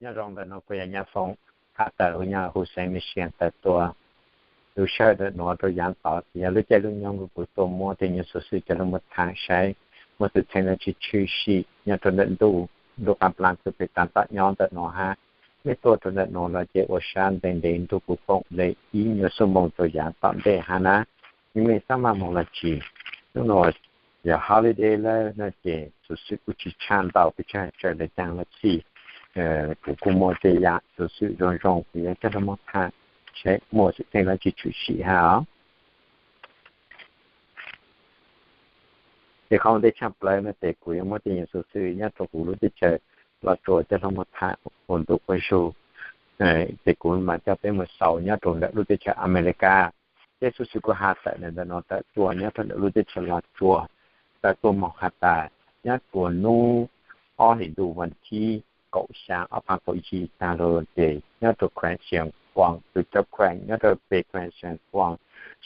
Nyob zoo ntawm no kuv yog Nyab Foob, tham tawm huv Xeev Michigan tawm tuaj. Lub sij hawm ntawm nuav rau yav tom ces yog lub caij lub nyoog kuv tuaj muab tej nyuas xov xwm coj los muab tham saib, muab xwm txheej los tshwm sim nyob rau ntawm ntuj, ntuj qaab plaab kws peb taab tom nyob ntawm nuav hab. Mej tuaj rau ntawm nuav los ces ua sab ntev ntev nrug kuv koom le ib nyuas xuab moos rau yav tom ntej hab na. Mej xaav maj moog los tsi, nub nuav yog holiday lawm no ces xov xwm kuj tsi tshaj ntau pes tsawg, txawm le caag los xij, kuv kuj muaj tej yaam xov xwm zoo zoo kuv yuav coj los muab tham saib muaj xwm txheej los tshwm sim hab os. Ces qhov ua ntej tshaj plawg no ces kuv yuav muab tej nyuas xov xwm nyob rau huv lub teb chaws Los Tsuas coj los muab tham ua ntu ua zug. Ces kuv mam coj peb mus xaus nyob rau ntawm lub teb chaws Amelikas. Tej xov xwm kuv has tawm ntawm no tawm tuaj nyob rau ntawm lub teb chaws Los Tsuas, tawm tuaj moog has tas nyob rua hnub ob hlis ntuj vas thib kaum xyaa ob phav kaum yim taag lug ces nyob rau kheem Xeev Khuam, tus cov kheem nyob rau peg kheem Xeev Khuam,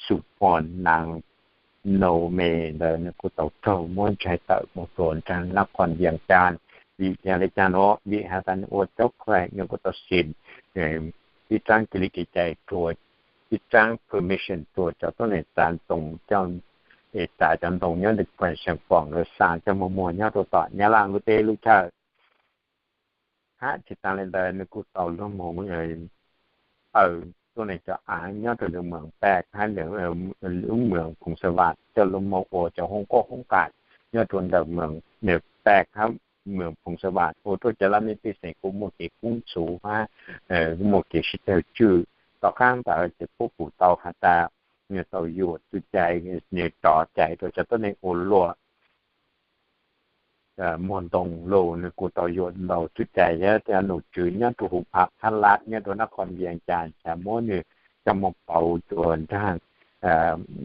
Xu Phuam, Naav, Nau Me ntawd nws kuj tau raug muab ntshai tawm moog rua nraag Nab Qhoos Vias Cas. Vim yog le caag nuav? Vim has tas nws ua cov kheem nws kuj tau sim ib tsaab kis li kev cai rua, ib tsaab permission rua cov tuab neeg tsav ntoo, coj tsav cov ntoo nyob ntawm kheem Xeev Khuam lawv xa coj moog muag nyob rau tom Nyab Laj lub teb lub chaw. Hab tsi taag le ntawd nws kuj tau lug moog aws tuab neeg cov aav nyob rau lub moos Paj hab lub moos Phoos Xa Vam coj lug moog ua cov hoob qoob hoob kas nyob rua ntawm moos Paj hab moos Phoos Xa Vam ua rua cov laj mej pej xeem kuj muaj kev kub ntxhuv hab muaj kev sib tawg tswj. Tom qaab ntawd ces puab kuj tau has tas nws tau yuam txuj cai, nws rov cai rua cov tuab neeg ua luam muag ntoo lug, nws kuj tau yuam ntau txuj cai. Yog cov nom tswv nyob rua huv Pha Thab Lab nyob rua Nab Qhoos Vias Cas txhad muab nws coj moog pauv rua nraag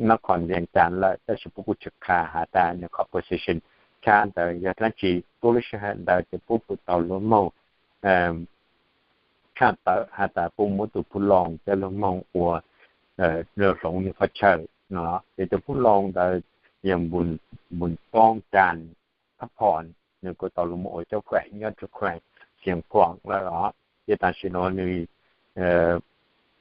Nab Qhoos Vias Cas lawm, tab sis puab kuj tsi qha has tas nws qhov position tshaj ntawd yog dlaab tsi. Puab lub sij hawm ntawd ces puab kuj tau lug moog tshaj tawm has tas puab muab tus phub loo coj lug moog ua hloov nws qhov chaw no. Ces tus phub loo ntawd yog Npus Poob Cas Thab Phom, nws kuj tau lug moog ua cov kheem nyob rua kheem Xeev Khuam lawm os. Ces tam sim no nws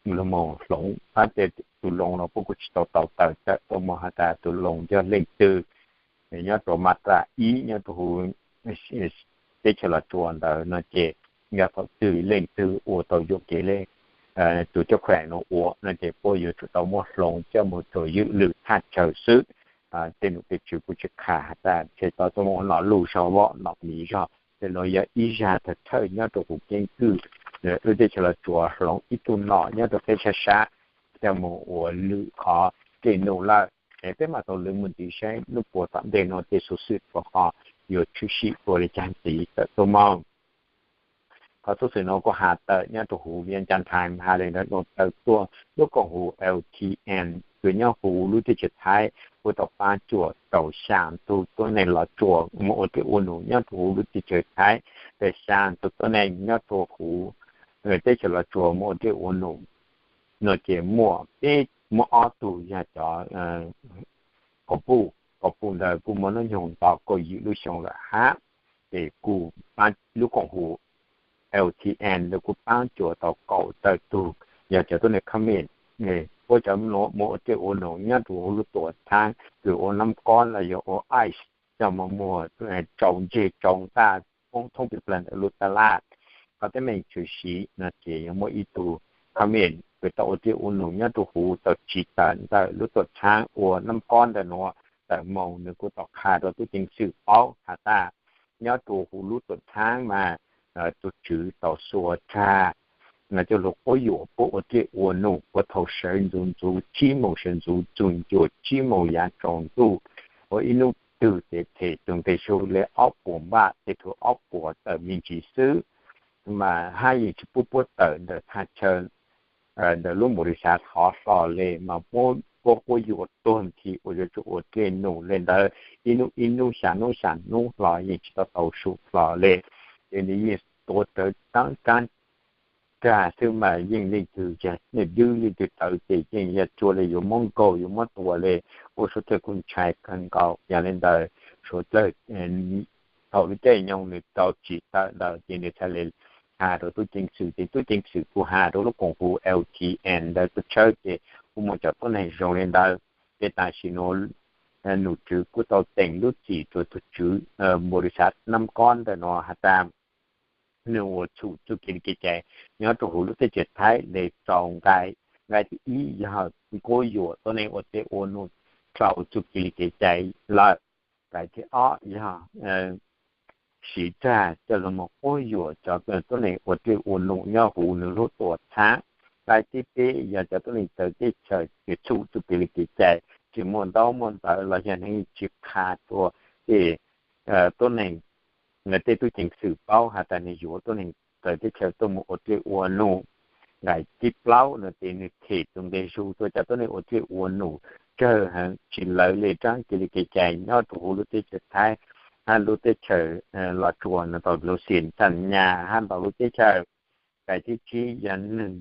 lug moog hloov hab tej tus loo no puab kuj tsi tau tau tawm tawm tuaj moog has tas tus loo yog leej twg, nyob rua mas ras ib nyob rua huv teb chaws Los Tsuas ntawd no ces yog thaum twg leej twg ua tau yuam kev le tus cov kheem no ua no ces puab yuav tsum tau muab hloov coj moog rua ywm lwm thaj chaw xwb. Tej nom tej tswv kuj tsi qha has tas txhad tau tuaj moog ua nom luj zog vom nom miv zog, tej nuav yog ib zag thawj thawj nyob rua huv keeb kwm lub teb chaws Los Tsuas hloov ib tug nom nyob rua teb sab sab coj moog ua lwm qhov dlej num lawm. Es peb mam tau lwv moog ntxiv saib lub puag tom ntej no tej xuv xwm rua qhov yuav tshwm sim ua le caag ntxiv tawm tuaj moog. Qhov xuv xwm no kuj has tawm nyob rua huv Vias Cas Times has le ntawd no tawm tuaj lub koom huv L T N kws nyob huv lub teb chaws Thaib kuj tau paab cuam rau xyaa tug tuab neeg Los Tsuas moog ua dlej ua num nyob rua huv lub teb chaws Thaib. Tau xyaa tug tuab neeg nyob rua huv teb chaws Los Tsuas moog ua dlej ua num no ces muaj peb, muaj ob tug yog cov kauv puj, kauv puj ntawd kuj muaj hnub nyoog nto kaum yim lub xyoo lawm hab. Ces kuj lub koom huv L T N ntawd kuj paab cuam tau kaum tawm tug yog cov tuab neeg Khmer. Puab cov nuav moog ua dlej ua num nyob rua huv lub tuam thaab kws ua nab kob los yog ua ice coj moog muag tsau ntseg tsau ntaj poob thoob plawg ntawm lub taj laj. Qhov teeb meem tshwm sim no ces yog muaj ib tug Khmer kws tau ua dlej ua num nyob rua huv tau tsiv tawm ntawm lub tuam thaab ua nab kob ntawm nuav tawm moog, nws kuj tau qha rua tub ceev xwm paub has tas nyob rua huv lub tuam thaab mas tug tswv tau xuas rag coj lug quab yuam puab ua dlej ua num, puab tau sawv ntxuv ntxuv tsib moos sawv ntxuv txug ncua tsib moos yav tsaus ntuj, ua ib nub twg ces them tug nteg zug le ob puas npaj, tej tug ob puas tawm me ntsis xwb. Mas hab yeej tsi pub puab tawm ntawm thaj chaw ntawm lub npaum li xav thov hlo le mas puab quab yuam tuag nthi uas yuav tsum ua dlej num le ntawd ib nub ib nub xya nub xya nub hlo yeej tsi tau tau su hlo le. Ces nws yeej tuav rawv taab kaab rag xwb mas yeej leej twg yog dwb leej twg tawv ces yeej yog tsua le yuav muab nkaug yuav muab tua le. Ua suav dlawg kuj ntshai kawg nkaus. Yog le ntawd suav dlawg thaum lub caij nyoog nws tau tsiv tawm ntawd ces nws txhad le has rau tub ceev xwm, ces tub ceev xwm kuj has rau lub koom hu L T N ntawd tuaj tshawb, ces kuj muaj cov tuab neeg zoo li ntawd. Ces tam sim no num tswv kuj tau teem lub txim rau tug tswv npau li xav nab kob ntawm no has tas nws ua txhum txuj kev li kev cai nyob rau huv lub teb chaws Thaib li rau nqai. Nqai thib ib yog quab yuam tuab neeg ua tej ua num dhau txuj kev li kev cai lawm. Nqai thib ob yog siv txag coj los mus quab yuam cov tuab neeg ua tej ua num nyob huv nws lub tuam txhab. Nqai thib peb yog cov tuab neeg txawv teb chaws txhum txuj kev li kev cai, tsis muaj ntaub muaj ntawv los yog neeg tsis qha rua tej tuab neeg, tej tub ceev xwm paub has tas nws yuav tuab neeg txawv teb chaws tuaj mus ua tej ua num. Nqai thib plaub no ces nws them tus nqi zug rua cov tuab neeg ua tej ua num tsawg heev tsis lawv li rab kev li kev cai nyob rau huv lub teb chaws Thaib hab lub teb chaws Los Tsuas no tau lub xim txaj nyas hab ntau lub teb chaws. Nqai thib tsib yog nws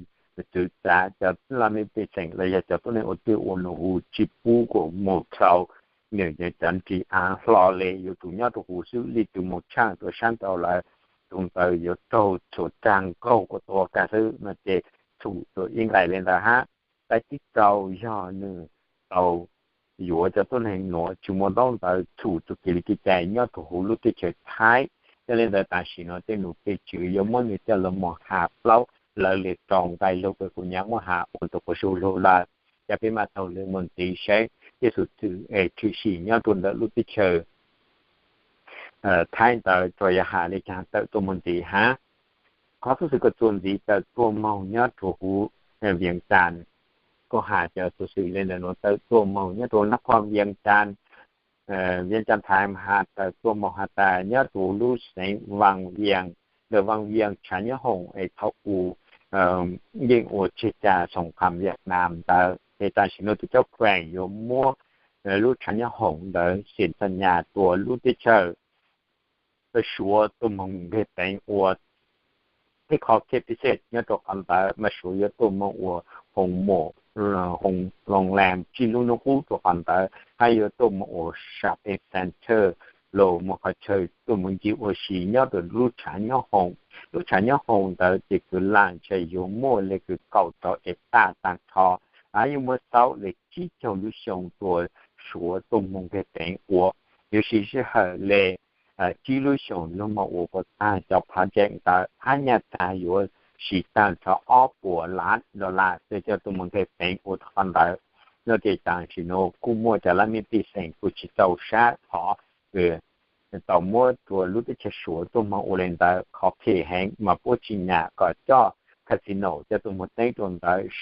txwv txav cov laj mej pej xeem los yog cov tuab neeg ua tej ua num huv tsis pub kom mus dhau nws cov nrig av hlo li, yuav tsum nyob rau huv xwb, leej twg mus tshaaj rua sab nraud lawm tus ntawd yuav raug txhum txag nkaug kom tua kag xwb no ces txhum rua ib nqai li ntawd hab. Nqai thib rau yog nws tau yuav cov tuab neeg nuav tsis muaj ntaub ntawv txhum txuj kev li kev cai nyob rau huv lub teb chaws Thaib. Yog li ntawd tam sim no tej num tej tswv yuav muab nws coj los mus has plaub lawv li rau nqai lug, kuv nyam muab has ua ntu quas zug lug lawm. Ca peb mam taug lw mus ntxiv saib tej xov xwm es tshwm sim nyob rau ntawm lub teb chaws Thaib ntawd tsuas yog has li caag tawm tuaj mus ntxiv hab. Qhov xov xwm kws txuas ntxiv tawm tuaj moog nyob rua huv Vias Cas, kuj has cov xov xwm li ntawm nuav tawm tuaj moog nyob rua nab qhov Vias Cas. Vias Cas Times has tawm tuaj moog has tas nyob rua lub xeev Vaj Vias, ntawm Vaj Vias tshav nyob hoom es thaum u yeej ua tseg ca xoom qham Vias Nam ntawd es tam sim no tus coj kheem yuav muab lub tshav nyob hoom ntawd xim txaj nyas rua lub teb chaws Suav tuaj moog nqeg peev ua tej qhov khej pej xej nyob rua qhov ntawd mas Suav yuav tuaj moog ua hoos mom, hoos loo lam tsib lub nub qub rua qhov ntawd hab yuav tuaj moog ua shopping center los muaj qhov chaw tuaj moog ncig ua si nyob rua lub tshav nyob hoom. Lub tshav nyob hoom ntawd ces kws lam ntshe yuav muaj le kws kaum rau hecta taag nrho, hab yuav muab xauj le tsib caug lub xyoo rua Suav tuaj moog nqeg peev ua. Yuav siv sij hawm le tsib lub xyoos lug moog ua puas taag cov project ntawd hab nyaj txag yuav siv taag nrho ob puas lab dollar xwb coj tuaj moog nqeg peev ua rua qhov ntawd. Nyob ces tam sim nuav kuj muaj cov laj mej pej xeem kuj tsis txaus sab thov kws tau muab rua lub teb chaws Suav tuaj moog ua le ntawd. Qhov phem heev mas puab tsis nyam kom coj casino coj tuaj moog teeb rua ntawd.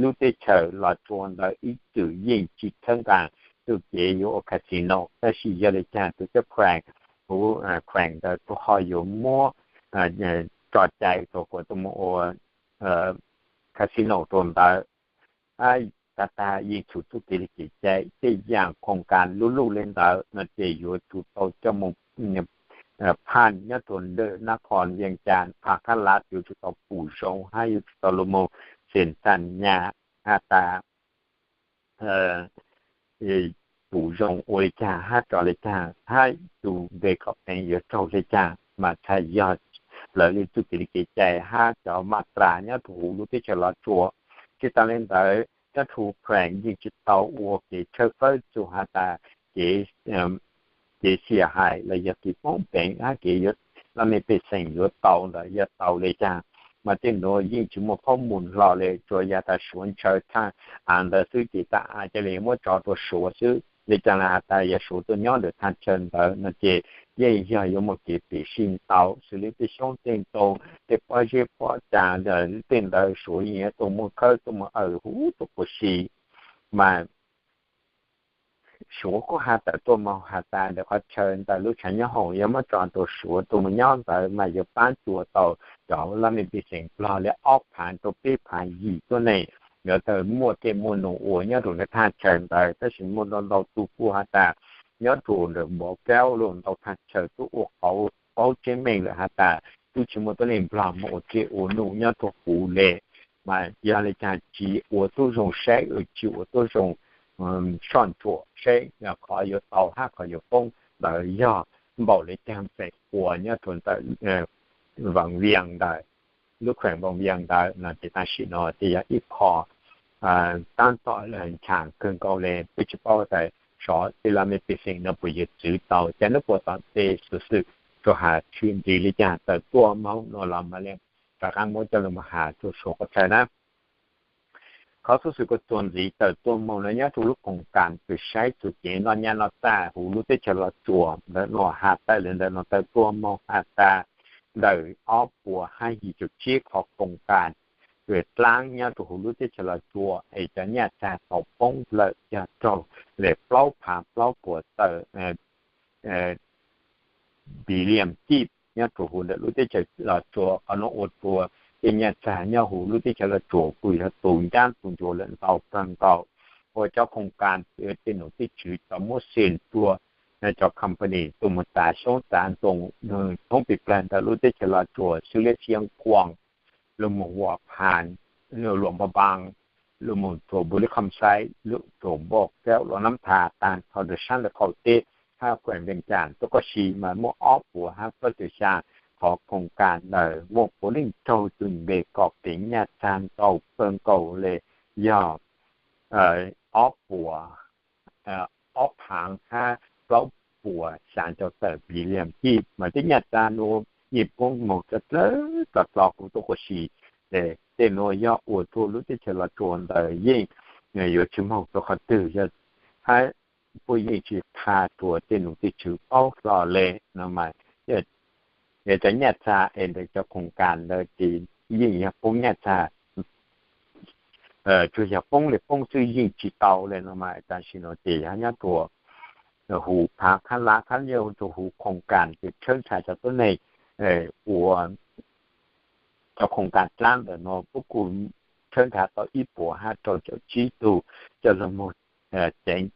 Lub teb chaws Los Tsuas ntawd ib txwm yeej tsis txhawb nqaa txuj kev yuav ua casino, tab sis yog le caag tus coj kheem, tus kheem ntawd tus ho yuav muab tso cai rua kuas tuaj moog ua casino rua ntawd. Tag tag yeej txhum txuj kev li kev cai tej yaam khoom kas luj luj le ntawd no ces yuav tsum tau coj moog phaj nyob rua ntawm nab qhov Vias Cas, phaj kab lav yuav tsum tau pum zoo hab yuav tsum tau lug moog xim txaj nyas has tas pum zoo ua le caag hab tso le caag hab tus nqeg kom peev yuav raug le caag mas txhaj yog lawv le txuj kev li kev cai hab cov maj tras nyob rua huv lub teb chaws Los Tsuas. Tsi taag le ntawd nyob rua Ukraine yeej tsi tau ua kev tshawb fawb txug has tas kev xiam hais los yog kev poob peev hab kev yuav laj mej pej xeem yuav tau ntawd yuav tau le caag. Mas tej nuav yeej tsi muaj qhob mus hlo le, tsuas yog tas Suav ntshaw thaaj av ntawd xwb ces tas av ca le muab tso rua Suav xwb. Le caag le has tas yog Suav tuaj nyob ntawm thaaj chaw ntawd no ces yeej yog yuav muaj kev pim sij ntau xws li tej xyoob tej ntoo, tej pob zeb pob cag, tej ntawd Suav yeej yuav tuaj muab khawb tuaj muab awm huv tuaj quas si. Mas Suav kuj has tawm tuaj moog has tas ntawm qhov chaw ntawm lub tshav nyob hoom yuav muab tso rua Suav tuaj moog nyob ntawd mas yuav paab cuag tau cov laj mej pej xeem Nplog le ob phaav rua peb phaav yim tuab neeg yuav tau muaj tej muaj num ua nyob rua ntawm thaaj chaw ntawd. Tab sis muaj ntau ntau tug kuj has tas nyob rua ntawm Npov Kaub los ntau thaaj chaw tub ua qauv paub tseeb meej lawm has tas tub tsi muaj tuab neeg Nplog moog ua tsej ua num nyob rua huv le. Mas yog le caag tsi ua tub zoo saib, tsi ua tub zoo soj ntsuam saib qhov yuav tau hab qhov yuav poob ntawd yog npaum le caag feem ua nyob rua ntawm Vaj Vias ntawd. lub kheem Npoo Vias ntawd no ces tam sim no ces yog ib qho tab tom ntshav kawg nkaus li, peb tsis paub tas xyov tej laj mej pej xeem no puas yuav txwv tau, cas nub puas tom tej xuv xwm rua has tshwm ntxiv li cas tawm tuaj moog no los mam li rov qaab muab coj lug has rua suav qhov chaw na. Qhov xuv xwm kuv txuas ntxiv tawm tuaj moog no nyob rua lub koom kas kws saib txuas kev noj nyaj noj txag huv lub teb chaws Los Tsuas ntawm no has tas le ntawm no tawm tuaj moog has tas ntawm ob puas hab yim caum tsib qhov koom kas kws dlaab nyob rua huv lub teb chaws Los Tsuas es cov nyaj txag tau poob lawm yog raug le plaub phav plaub puas tawm billion kib nyob rua huv ntawm lub teb chaws Los Tsuas. Qhov no ua rua tej nyaj txag nyob huv lub teb chaws Los Tsuas kuj yog tu ncaab tu ncua lawm ntau kawg nkaus. Ua cov koom kas tej nom tej tswv tau muab xees rua cov company tuaj moog txav xyoob txav ntoo thoob pes plawg ntawm lub teb chaws Los Tsuas xws le Xiav Khuam, lug moog Huam Phas, Luam Npab Npaas, lug moog rua Npum Lis Kham Xais, lug rua Npauj Kaub, Luam Nab Thas, taag nrho rua saab ntawm qaum teb hab kheem Vees Cas tuaj koj si mas muaj ob puas hab plaub caug xya qhov koom kas ntawd muaj puav leej raug tus npe kom kev nyaj txag ntau kawg nkaus le yog ob puas ob phaav hab plaub puas xya caum tawm billion kib mas tej nyaj txag nuav yeej poob moog dlawg dlawg dlawg dlawg huv tuaj koj si. Tej nuav yog ua rua lub teb chaws Los Tsuas ntawd yeej yuav tsis moog rua qhov twg hab puab yeej tsis qha rua tej nom tej tswv paub hlo le no mas. Cov nyaj txag es ntawm cov koom kas ntawd ces yeej yog poob nyaj txag, tsuas yog poob le poob xwb yeej tsis tau le no mas. Tam sim no ces yog nyob rua huv Phav Khab Lab hab nyob rua huv koom kas ces tshawb nrhav cov tuab neeg ua cov koom kas dlaab ntawm no puab kuj tshawb nrhav tau ib puas hab rau caum tsib tug coj lug moog ceev,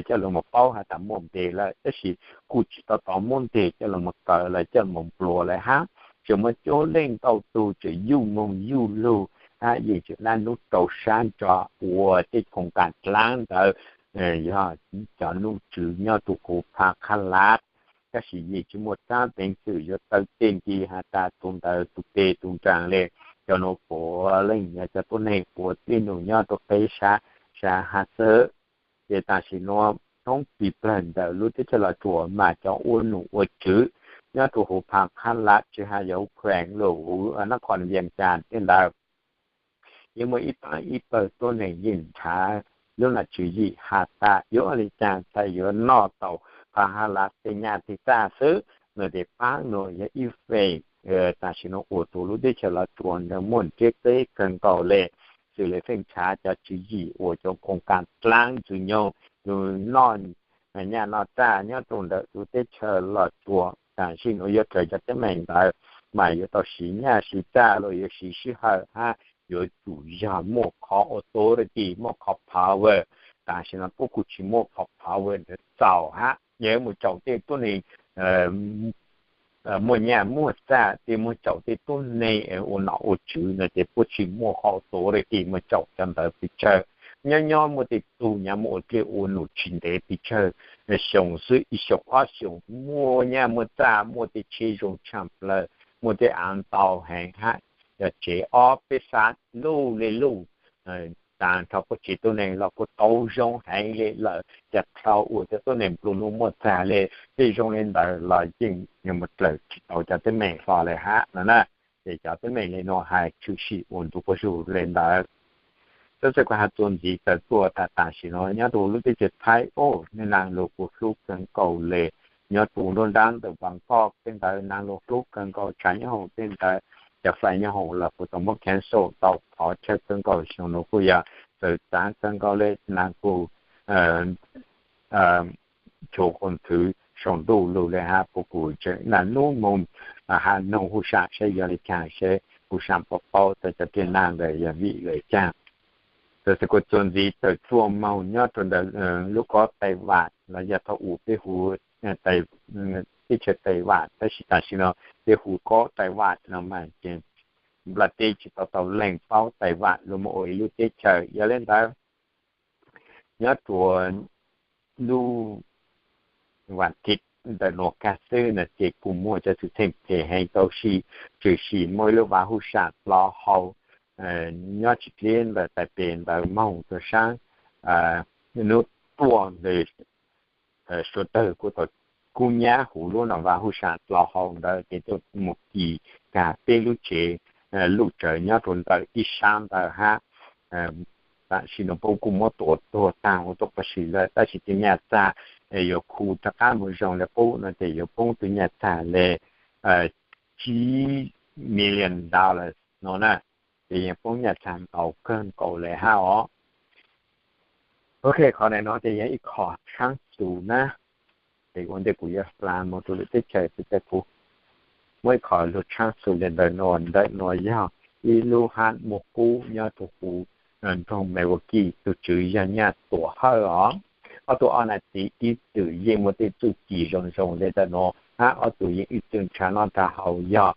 coj lug moog paub has tas muaj npe lawm, tab sis kuj tsis tau tau muab npe coj lug moog kawm lawm, coj lug moog nplua lawm hab tseem muaj coob leej ntau tug tseem yuj moog yuj lug hab yeej tseem dlaab nub rau sab nrug ua tej koom kas dlaab ntawd yog cov nom tswv nyob rua huv Phav Khab Lab. Tab sis yeej tsis muaj tsab peev xwm yuav taw tej nti has tas tus ntawd tus peg tus nraag le. Cov nuav puav leej yog cov tuab neeg ua txij num nyob rua peb sab, sab Hab Xab. Ces tam sim nuav thoob pes plawg ntawm lub teb chaws Los Tsuas mas cov ua nom ua tswv nyob rua huv Phav Khab Lab tsis has yog huv kheem lug huv nab qhos Vees Cas tej ntawd yeej muaj ib paab ib pawg tuab neeg yeej nrhav lub nom tswv yim has tas yuav ua le caag tas yuav noj tau Phav Khab Lab tej nyaj tej txag xwb no. Ces paab nuav yog ib feem tam sim nuav ua rua lub teb chaws Los Tsuas ntawd muaj ntsiab teb kawg nkaus le, xws le feem nrhav cov tswv yim ua cov koom kas dlaab ntxwg nyoog, yug noj nyaj noj txag nyob rua ntawm lub teb chaws Los Tsuas. Tam sim nuav yuav raws cov teeb meem ntawd mas yuav tau siv nyaj siv txag los yuav siv sij hawm hab yuav tsum yog muaj qhov authority, muaj qhov power. Tam sim nuav puab kuj tsis muaj qhov power ntawd txaus hab, yog mus caum tej tuab neeg muaj nyaj muaj txag, tej mus caum tej tuab neeg ua nom ua tswv no ces puab tsis muaj qhov authority mus caum cov ntawd pes tsawg. Nyob nyob muaj tej tug nyam muaj ua dlej ua num tsis ntev pes tsawg xyoo xwb, ib xyoos ob xyoos muaj nyaj muaj txag, muaj tej tsheb zoo tshaj plawg, muaj tej av ntau heev hab yog tsev ob peb xab luj le luj, taag nrho puab tsev tuab neeg los kuj tau zoo heev le lawm, cas dhau ua cov tuab neeg nplua nuj muaj txag le. Tej zoo le ntawd los yeej yog mus dlawg tsis tau cov teeb meem hlo le hab no na. Ces cov teeb meem le nuav hais tshwm sim ua ntu quas zug le ntawd. Tab sis kuv has txuas ntxiv tawm tuaj tas tam sim nuav nyob rua lub teb chaws Thaib, o, neeg naag lug kuj hlub kawg nkaus le. Nyob rua nruab nrab ntawm Bangkok tej ntawd naag lug hlub kawg nkaus, tshav nyob hoom tej ntawd, cov flight nyob hoom los kuj tau muab cancel tau qhov chaw kawg nkaus. Xyoo nuav kuj yog txawv txav kawg nkaus le, naag kuj tshuav qhov nthwv saum ntuj lug le hab puab kuj tseem naaj nub moog has noog huv saam saib yog le caag, saib huv saam puas paub txog cov tsev naag ntawd yog vim le caag. Tab sis kuv txuas ntxiv tawm tuaj moog nyob rua ntawm lub kob Taiwan los yog thaum u peb hu teb chaws Taiwan, tab sis tam sim no peb hu kob Taiwan no mas ces nplaj teb tsis tau tau leej paub Taiwan lug moog ua ib lub teb chaws. Yog le ntawd nyob rua lub vas thiv ntawm nuav kag xwb no ces kuj muaj cov xwm txheej phem heev tau si, tshwm sim muaj ib lub vaj huj sam dlov hau nyob tsis deb ntawm Taipei ntawd moog rua saab nub tuaj le suav tawg kuj tau kub nyab huv lub no vaj huj sam dlov hau ntawd ces tuaj mus kis kag peb lub tsev luj tsawv nyob rua ntawm ib sab ntawd hab. Tam sim no puab kuj muab tua tuag taag huv tuaj pab sim lawm tab sis tej nyaj txag yuav khu rov qab mus zoo le qub no ces yuav poob tug nyaj txag le tsib million dollars no na, ces yeej poob nyaj txag ntau kawg nkaus le hab os. Ok, qhov ntawm no ces yog ib qho tshaab xus na, ces ua ntej kuv yuav hla mus rua lwm teb chaws ces kuv muab ib qho lug tshaab xus le ntawm nuav. Ntawm nuav yog ib lub hab muaj kub nyob rua huv nroog Milwaukee, tug tswv yog Nyaj Tuam Hawj os. Ob tug ob nam txiv ib txwm yeej muaj tej txuj ci zoo zoo le ntawm nuav hab ob tug yeej ib txwm nrhav noj nrhav haus yog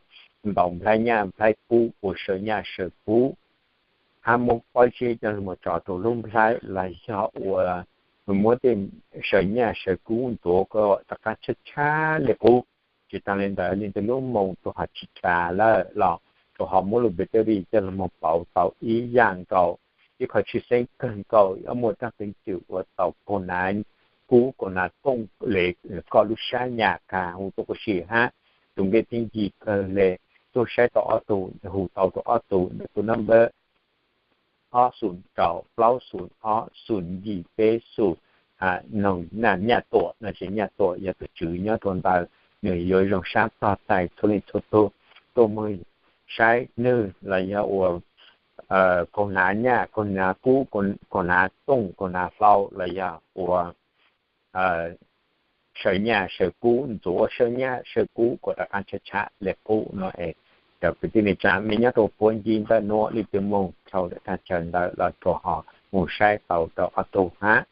ntaus nplhaib nyaj nplhaib kub ua saw nyaj saw kub hab muab pob zeb coj lug mus tso rua lub nplhaib los yog ua muab tej saw nyaj saw kub ntxuav kom rov qab tshab tshab le qub. Tsis taag le ntawd, leej twg lub moo tug ho tsis tas lawm los tug ho muab lub battery coj lug mus pauv tau ib yaam nkaus. Ib qho tshwj xeeb kawg nkaus, muaj tsaaj peev xwm ua tau kaug nav kub kaug nav tooj le koj lub sab nyaj kag huv tuaj huv si hab. Tug nkev theej yig kawg le, tuaj saib tau ob tug, hu tau rua ob tug ntawm tug number ob xoom rau plaub xoom ob xoom yim peb xoom. Noog Nyaj Tuam no ces Nyaj Tuam yog tug tswv nyob rua ntawd, nwg yuav zoo sab tog txais txhua leej txhua tug tuaj mus saib nwg los yog ua kaug nav nyaj, kaug nav kub, kaug nav tooj, kaug nav hlau los yog ua saw nyaj saw kub ntxuav saw nyaj saw kub kom rov qab tshab tshab le qub no es. Cov kwv tij neej tsa mej nyob rua puab nce ntawm nuav, leej twg moog dhau ntawm taag chaw ntawd los rua ho mus saib tau rau ob tug hab.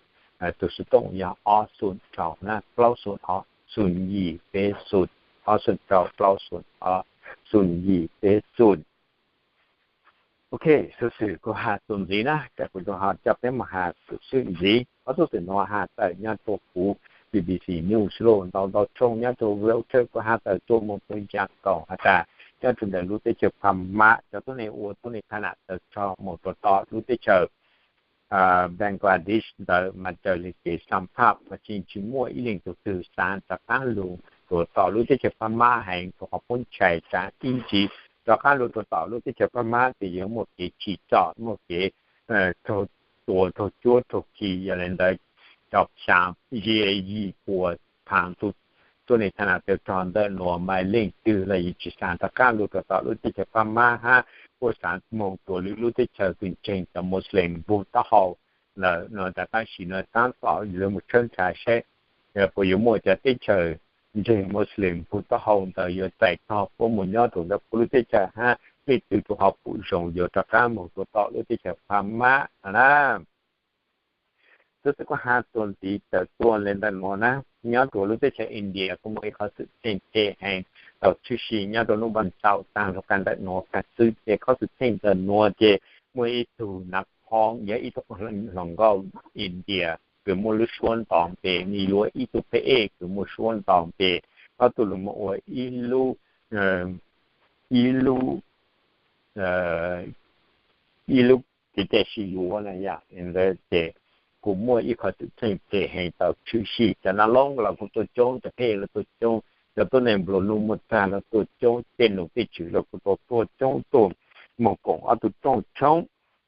Tug xov tooj yog ob xoom rau na plaub xoom ob xoom yim peb xoom, ob xoom rau plaub xoom ob xoom yim peb xoom. Ok, xuv xwm kuv has txuas ntxiv na, ces kuv yuav ho coj peb mus has xuv xwm ntxiv. Qhov xuv xwm nuav has tawm nyob rua huv B B C News los ntau ntau tshooj nyob rua Reuters kuj has tawm tuaj mus rua yaam nkaus has tas nyob rua ntawm lub teb chaws Phab Mab cov tuab neeg ua tuab neeg tha nam tawv rog mus rua tom lub teb chaws Bangladesh ntawd mas raws le kev xam phaj mas tseem tsis muaj ib leej tug twg xaav rov qaab lug rua tom lub teb chaws Phab Mab heev, rua qhov puab ntshai tsam ib ntsis rov qaab lug rua tom lub teb chaws Phab Mab ces yuav muaj kev tsim txom, muaj kev raug tua raug cuab raug khi. Yog le ntawd, cov xyaa ze yim puas thaam tug tuab neeg tha nam tawv rog ntawm nuav mas leej twg los yeej tsis xaav rov qaab lug rua tom lub teb chaws Phab Mab hab, puab xaav moog rua lwm lub teb chaws kws ntseeg cov Muslim puag taub hau lawm no. Tab sis no taab tom yuav mus tshawb nrhav saib puas yuav muaj cov teb chaws ntseeg Muslim puag taub hau ntawd yuav txais tog puab mus nyob rua ntawm puab lub teb chaws hab leej twg tug ho pum zoo yuav rov qaab moog rua tom lub teb chaws Phab Mab no na. Xuv xwm kuv has txuas ntxiv tawm tuaj le ntawm nuav na, nyob rua lub teb chaws India kuj muaj ib qhov xwm txheej phem heev tau tshwm sim nyob rua nub npaa ntaum taag lug kag ntawm nuav kag xwb. Ces qhov xwm txheej ntawm nuav ces muaj ib tug nav phoob yog ib tug hluas nkauj India kws muaj lub suab nto npe, nwg yuav ib tug phab ej kws muaj suab nto npe, ob tug lug mus ua ib lub, ib lub, ib lub kev cai sib yuav na yom. Ntawd ces kuj muaj ib qho xwm txheej phem heev tau tshwm sim. Cov nav loob los kuj tuaj coob, cov phab ej los tuaj coob, cov tuab neeg nplua nuj muaj txag los tuaj coob, tej nom tej tswv los kuj tau tuaj coob tuaj mus koom ob tug rooj tshoob.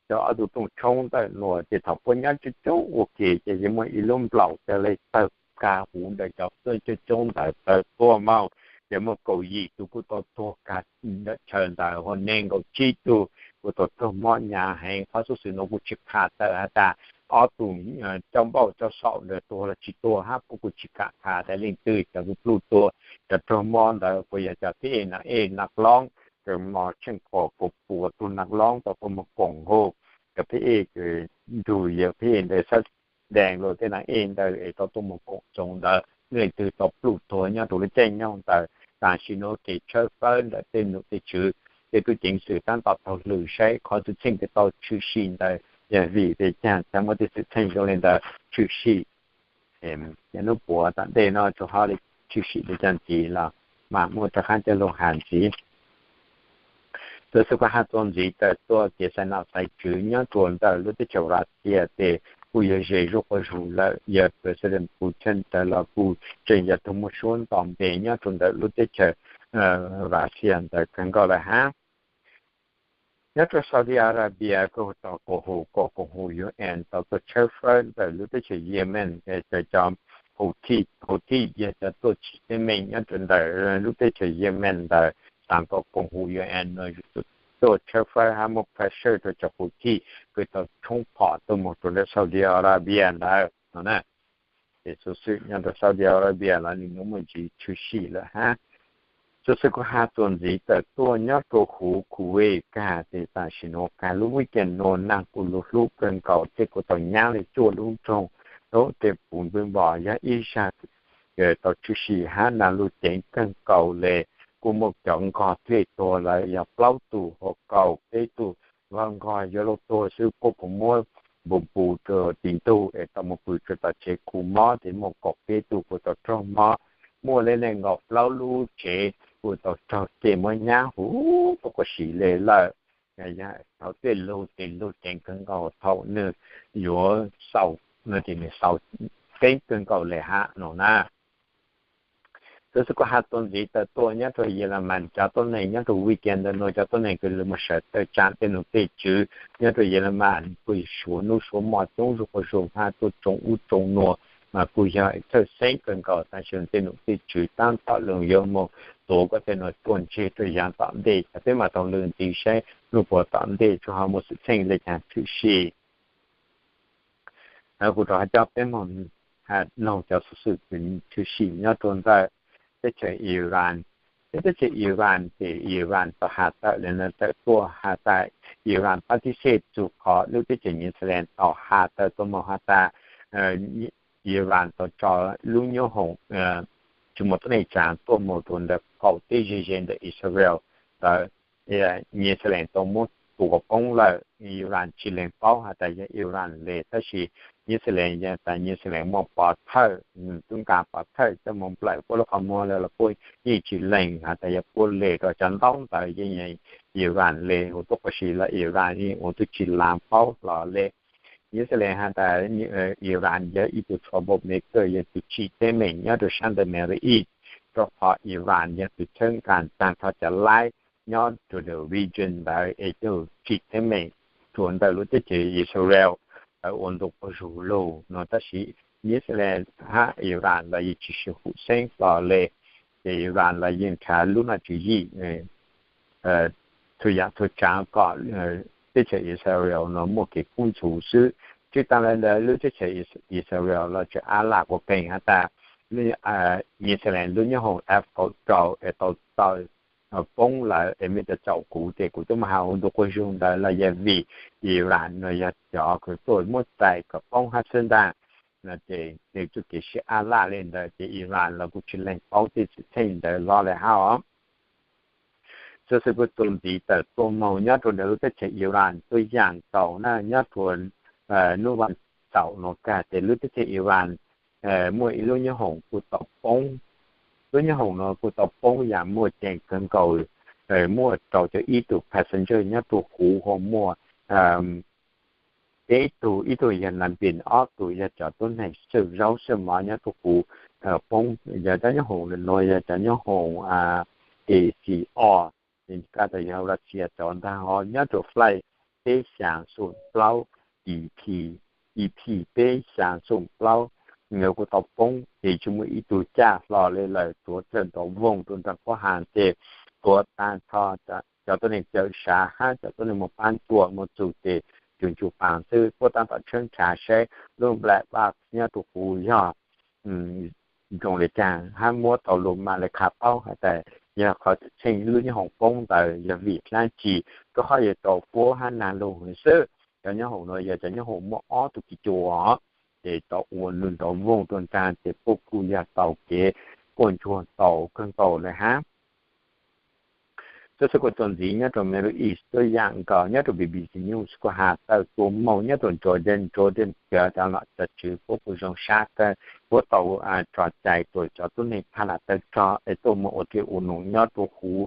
Cov ob tug rooj tshoob ntawm nuav ces thaum puab nyob coob coob ua ke ces yeej muaj ib lub nplaum cov le tawg kag huv ntawm cov coob coob ntawd tawg tuaj moog, ces muaj kaum yim tug kuj tau tuag kag ntawm chaw ntawd, ho neeg nkaum tsib tug kuj tau raug mob hnyav heev. Qhov xuv xwm nuav kuj tsis qha tawm has tas ob tug coj npauj coj saum ntawd tuag los tsis tuag hab, puab kuj tsis kam qha tas leej twg cov kuj pluj tuag. Cov raug mob ntawd puas yog cov phab ej nav ej nav loob, kws mos tsheej qhov kuv puas tug nav loob tau tuaj mus koom hauv cov phab ej kws nrug yawg phab ej ntawd xab dees lug tej nav ej ntawd es tau tuaj mus koom txoos ntawd, leej twg tau pluj tuag nyob rua lub caij nyoog ntawd. Tam sim nuav kev tshawb fawb ntawm tej nom tej tswv, tej tub ceev xwm taab tom taug lwm saib qhov xwm txheej kws tau tshwm sim ntawd yog vim le caag txhad muaj tej xwm txheej zoo le ntawd tshwm sim. Nub puav tom ntej no tsuas ho le tshwm sim li cas ntxiv los mas muaj rov qab coj lug has ntxiv. Txug xwb kuv has txuas ntxiv tawm tuaj kev xaiv nom xaiv tswv nyob rua ntawm lub teb chaws Russia tes kuj yuav ze zuj quas zug lawm, yog President Putin ntawd los kuj tseem yog tug muaj suab nto npe nyob rua ntawm lub teb chaws Russia ntawd kawg nkaus lawm hab. Nyob rua Saudi Arabia kuj tau koom haum, koom haum UN tau tuaj tshawb fawb ntawm lub teb chaws Yemen, cov Houthi, Houthi yog cov tuaj tsim teeb meem nyob rua ntawm lub teb chaws Yemen ntawd, xaav kom koom haum UN no tuaj tshawb fawb hab muab pressure rua cov Houthi kws tau tshoob phom tuaj moog rua ntawm Saudi Arabia ntawd no na. Ces xuv xwm nyob rua Saudi Arabia los nwg muaj ntsis tshwm sim lawm hab. Xuv xwm kuv has txuas ntxiv tawm tuaj nyob rua huv Kuwait kag tes tam sim nuav kag lub weekend nuav naag kuj lug hlub kawg nkaus tej, kuj tau nyab le cuaj lub nroog, lub tej puv npwb npos yog ib zag tau tshwm sim hab naag lug ceev kawg nkaus le. Kuj muaj cov nkog dlej tuag lawm yog plaub tug, hos kaum peb tug nkog yuav luag tuag xwb, puab puas muab npu npu rua tim ntug es tau moog pw rua tom tsev khu mob tes muaj kaum peb tug kuj tau raug mob. Muaj le neeg nkaum plaub lub tsev kuj tau raug ceg muab nyab huv tuab quas sim le lawm. Thaum tej lug tes lug ceev kawg nkaus thaum nwg yuav xaus, nwg tes nwg xaus ceeb kawg nkaus le hab no na. Xuv xwm kuv has txuas ntxiv tawm tuaj nyob rua Yelemas cov tuab neeg nyob rua weekend ntawm nuav cov tuab neeg kws lug moog sawv tawm tsaam tej nom tej tswv nyob rua Yelemas kuj suav nub suav mo coob zuj quas zug hab tuaj tsoo ub tsoo nuav, mas kuj yog txhawj xeeb kawg nkaus tam sim tej nom tej tswv taab tom lug yuav moog tuav koj tej nuav tuaj ntseg rua yaav tom ntej, cov peb mas tau lug ntxiv saib lub puag tom ntej tsuas ho muaj xwm txheej le caag tshwm sim. Kuv rov coj peb moog noog cov xuv xwm tshwm sim nyob rua ntawm teb chaws Iran. Teb chaws Iran ces Iran tau has tawm le nuav tawm tuaj has tas Iran pab tib xej txug qhov lub teb chaws Yixalayees tau has tawm tuaj moog has tas Iran tau tso lub nyoob hoom tsi muaj tuab neeg tsaav tuaj moog rua ntawm qaum teb ze ze ntawm Israel ntawd. Yixalayees tau muab tua poob lawm, Iran tsi lees paub has tas yog Iran le, tab sis Yixalayees yog tas Yixalayees muaj pov thawj, tub nqa pov thawj coj moog nplawm puab lub qhov muag lawm los puab yeej tsi lees has tas yog puab le rua cov ntaub ntawd yeej Iran le huv tuab quas sim los Iran yeej ua tub tsi laav paub hlo le. Yixalayees has tas Iran yog ib tug trouble maker, yog tug tsim teeb meem nyob rua sab ntawm Middle East, rua qhov Iran yog tug txhawb nqa taag nrho cov laib nyob rua ntawm region ntawd es tug tsim teeb meem rua ntawm lub teb chaws Israel ntawd ua ntu quas zug lug no. Tab sis Yixalayees hab Iran los yeej tsi sib hum xeeb hlo le, ces Iran los yeej nrhav lub nom tswv yim txhua yaam txhua tsaav kom teb chaws Israel no muaj kev kub ntxhuv xwb. Tsi taag le ntawd lub teb chaws Israel los tseem ab lam quas peeg has tas Yixalayees lub nyoob hoom F kaum rau es tau tawm poob lawm es mej tau caum kuv ces kuv tub mas has ua ntu quas zug ntawd los yog vim Iran no yog cov kws tuaj muab txais kom poob hab xwb ntaag. Ces nws txuj kev sib ab lam le ntawd ces Iran los kuj tsi lees paub tej xwm txheej ntawd hlo le hab os. Xuv xwm kuv txuas ntxiv tawm tuaj moog nyob rua ntawm lub teb chaws Iran tuaj yaam tau na nyob rua nub vaaj xaum nuav kag tes lub teb chaws Iran muaj ib lub nyoob hoom kuj tau poob. Lub nyoob hoom no kuj tau poob yaam muaj ceem kawg nkaus, muaj rau caum ib tug passenger nyob rua huv, ho muaj peb tug, ib tug yog nas npis, ob tug yog cov tuab neeg xwj zaub xwj mov nyob rua huv poob. Yog cov nyoob hoom nuav yog cov nyoob hoom E C O, kab tas yog Russia cov ntaag ho nyob rua flight peb xyaa xoom plaub, E P, E P peb xyaa xoom plaub, nkawd kuj tau poob ces tsi muaj ib tug caj hlo le lawm, tuav dlawg nrov voog rua nraag puab has ces tuav taag nrho cov tuab neeg cawm sav hab cov tuab neeg muaj paab ntua muaj txug ces tsuas ncu paas xwb. Puab taab tom tshawb nrhav saib lub black box nyob rua huv yog zoo le caag hab muab tau lug mas le qha paub has tas yog qhov txheej lub nyoob hoom poob ntawd yog vim dlaab tsi, rua qhov yog rua puab hab naag lug xwb. Cov nyoob hoom nuav yog cov nyoob hoom muaj ob tug kws cua, ces tau ua nrov voog rua nraag ces puab kuj yog tau kev quaj ntsuag tau kawg nkaus le hab. Xov xwm kuj txuas ntxiv nyob rau Middle East tuaj yam nkaus nyob rau B B C News kuj has tawm tua moog nyob rau Jordan, Jordan cov, cov nom cov tswv puab kuj zoo sab kawg, puab tau tso cai rua cov tuab neeg thaj nam tawg rog es tuaj moog ua dlej ua num nyob rau huv,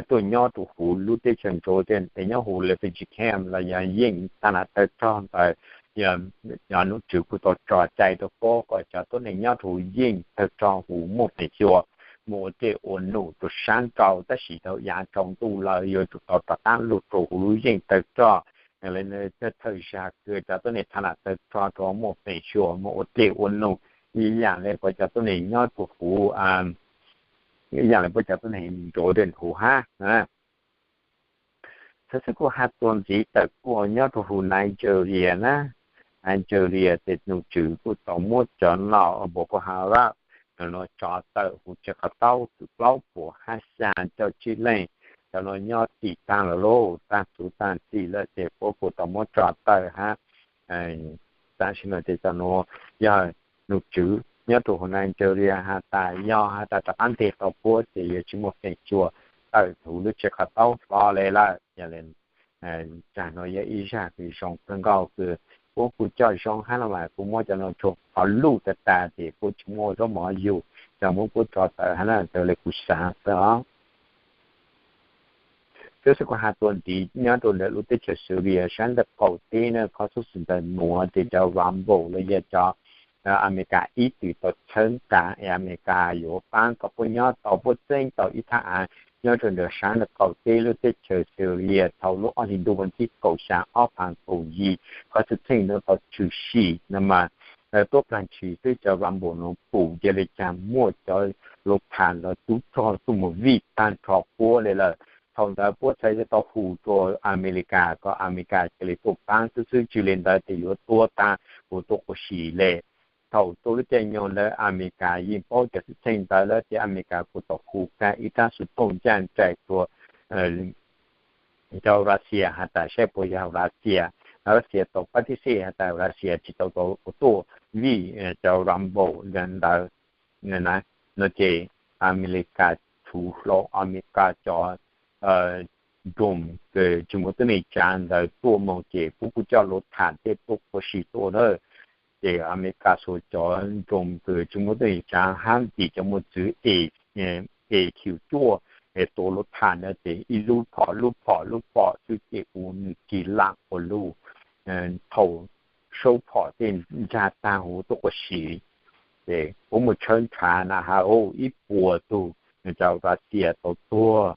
tuaj nyob rau huv lub teb chaws Jordan es nyob huv refugee camp los yog yeej thaj nam tawg rog ntawd. Yog nom tswv kuj tau tso cai rua puab kom cov tuab neeg nyob rau huv yeej tawg rog huv muaj feem xyuam moog ua dlej ua num rua sab nraud, tab sis thaum yav tsaus ntuj lawm yuav tsum tau rov qaab lug rua huv lub yeej tawg rog. Yog le thawj zag kws cov tuab neeg thaj nam tawg rog rua muaj feem xyuam moog ua dlej ua num, ib yaam le puab cov tuab neeg nyob rua huv, ib yaam le puab cov tuab neeg Jordan huv hab. Xov xwm kuj has txuas ntxiv tawm kuj nyob rua huv Nigeria na. Nigeria tes nom tswv kuj tau muab cov nom Boko Haram nuav tso tawm huv tsev qhov taub txug plaub puas hab xyaa caum tsib leej. Cov nuav nyob txim taag lawm lauj, taag txuv taag txim lawm ces puab kuj tau muab tso tawm hab. Tam sim no ces cov nuav yog nom tswv nyob rua huv Nigeria has tas yog has tas rov qaab nteg tau puab ces yuav tsi muaj feem xyuam tawm huv lub tsev qhov taub hlo le lawm. Yog le, zag nuav yog ib zag kws zoo kawg nkaus kws puab kuj coj zoo hab no mas puab muab cov nuav tsua qhov luj tag tag ces puab tsi muaj zaub mov yug, coj muab puab tso tawm hab na, raws le kuv xaav xwb os. Xov xwm kuj has txuas ntxiv nyob rua ntawm lub teb chaws Syria sab ntawm qaum teb na, qhov xov xwm ntawm nuav ces cov Rumble los yog cov Amelikas ib txwm tau txhawb nqa es Amelikas yuav paab kom puab nyob tau, puab txeeb tau ib thaj av nyob rua ntawm sab ntawm qaum teb lub teb chaws Syria thaum lub ob hlis ntuj vas thib kaum xya ob phav kaum yim. Qhov xwm txheej nuav tau tshwm sim no mas tuab plag ntshis xwb cov Rumble nuav pum yog le caag muaj cov luv thas los tub rog tuaj moog vij taag nrho puab le lawm. Thaum ntawd puab txhad yuav tau hu rua Amelikas kom Amelikas ca le tuaj paab xwb xwb, tsi le ntawd tes yuav tua taag huv tuab quas si le. Thaum tuaj lub caij nyoog ntawd Amelikas yeej paub cov xwm txheej ntawd lawm ces Amelikas kuj tau hu kag ib rab xuv tooj ncaaj nraim rua cov Russia has tas saib puas yog Russia. Russia tau pab tib xej has tas Russia tsi tau tau tuaj vij cov Rumble ntawd no ces Amelikas tshum hlo Amelikas cov drone kws tsi muaj tuab neeg tsav ntawd tuaj moog ces puab kuj coj luv tham tej tuab quas si tuaj na. Ces Amelikas xuas cov drone kws tsi muaj tuab neeg tsav hab vim cov mos txwv A Q cuaj es tua luv tham ntawd ces ib lub phom lub phom lub phom xwb ces ua nwg kis laam ua luj. Thaum saub phom tej ntsag taag huv tuab quas si ces puab muaj tshawb nrhav na has ib puas tug cov Russia tau tuag,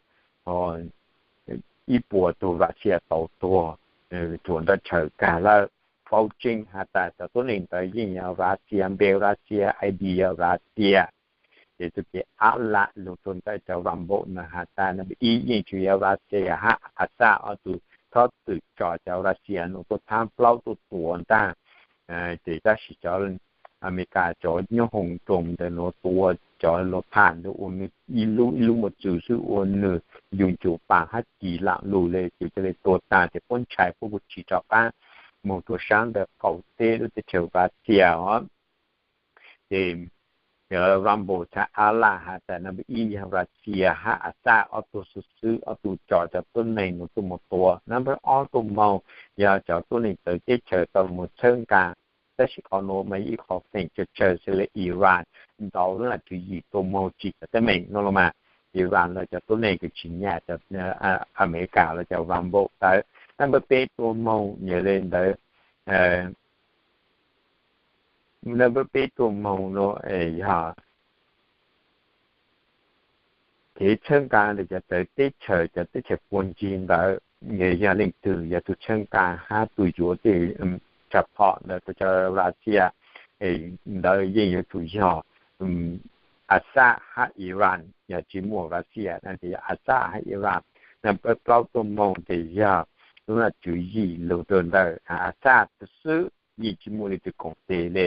ib puas tug Russia tau tuag, tsuas nraj tshaws kag lawm. Paub tseeb has tas cov tuab neeg ntawd yeej yog Russia, npe Russia, I D yog Russia. Ces tug kev ab lam lug rua ntawm cov Rumble no has tas nab ib yeej tsuas yog Russia hab Assad ob tug txhob txwm tso cov Russia nuav tuaj thaab plaub tuaj tua ntaag. Ces tab sis cov Amelikas cov nyob hoom drone ntawd nuav tua cov luv tham ntawd ua nwg ib lub ib lub mos txwv xwb ua nwg yug ncu pas hab kis laam lug le ces ca le tua taag ces puab ntshai puab kuj tsi rov qaab moog rua saab ntawm qaum teb lub teb chaws Russia os. Ces Rumble txhad ab lam has tas number ib yog Russia hab Assad ob tug xwb xwb, ob tug tso cov tuab neeg nuav tuaj moog tua. Number ob tuaj moog yog cov tuab neeg txawv teb chaws tau moog txhawb nqaa. Tab sis qhov nuav mas ib qhov feem tsawg tsawg xws le Iran ntau lub nam tswv yim tuaj moog tsim cov teeb meem nuav los mas Iran los cov tuab neeg kws tsi nyam cov Amelikas los cov Rumble ntawd. Number peb tuaj moog yog le ntawd, number peb tuaj moog nuav yog kev txhawb nqaa ntawm cov txawv teb chaws, cov teb chaws puag ncig ntawd, yog leej twg yog tug txhawb nqaa hab tug yuav tej tshaj phom ntawd rua cov Russia ntawd yeej yuav tsum yog Assad hab Iran, yog tsi muaj Russia na ces yog Assad hab Iran. Number plaub tuaj moog ces yog lub nam tswv yim lug rua ntawm Assad xwb, yeej tsi muaj leej twg koom tes le.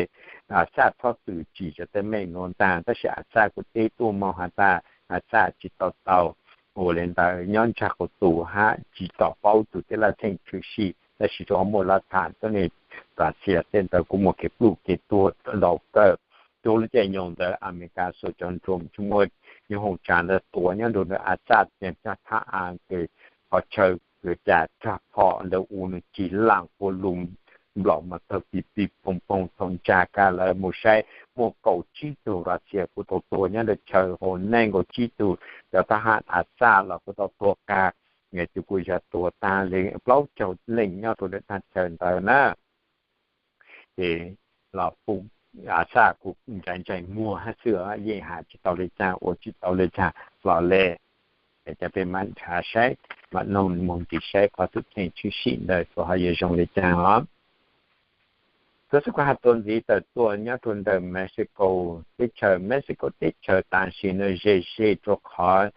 Assad txhob txwm tsim cov teeb meem nuav ntaag, tab sis Assad kuj teb tuaj moog has tas Assad tsi tau tau ua le ntawd nyob ntsag qhov tus hab tsi tau paub tug tej laj txheej tshwm sim, tab sis tsuas muaj laj tham tuab neeg Russia tej ntawd kuj muaj kev pluj kev tuag ntau kawg. Tuab lub caij nyoog ntawd Amelikas xuas cov drone tsi muaj nyob hoom tsav ntawd tua nyob rau ntawm Assad ces coj thab av ces qhov chaw kws cas rag phom ntawd ua nws cig laaj pua lug nplaum mas tawg pis pis poog poog txog ntsa kag lawm mus saib muaj kaum tsib tug Russia kuj tau tuag nyob rau chaw hauv neeg, kaum tsib tug cov thab ham Assad los kuj tau tuag kag, ces kuj yog tuag tag li plaub caug leej nyob rau ntawm tag chaw ntawd na. Ces los pum Assad kuj ntsais ntsais muag hab xwb, yeej has tsis tau li caag ua tsis tau li caag los le. Ces peb mam nrhav saib, mam noog moog ntxiv saib qhov xwm txheej tshwm sim ntawd tsuas ho yuav zoo li caag os. Tub xwb kuv has txuas ntxiv tawm tuaj nyob rau ntawm Mexico teb chaws. Mexico teb chaws tam sim no ze ze rau qhov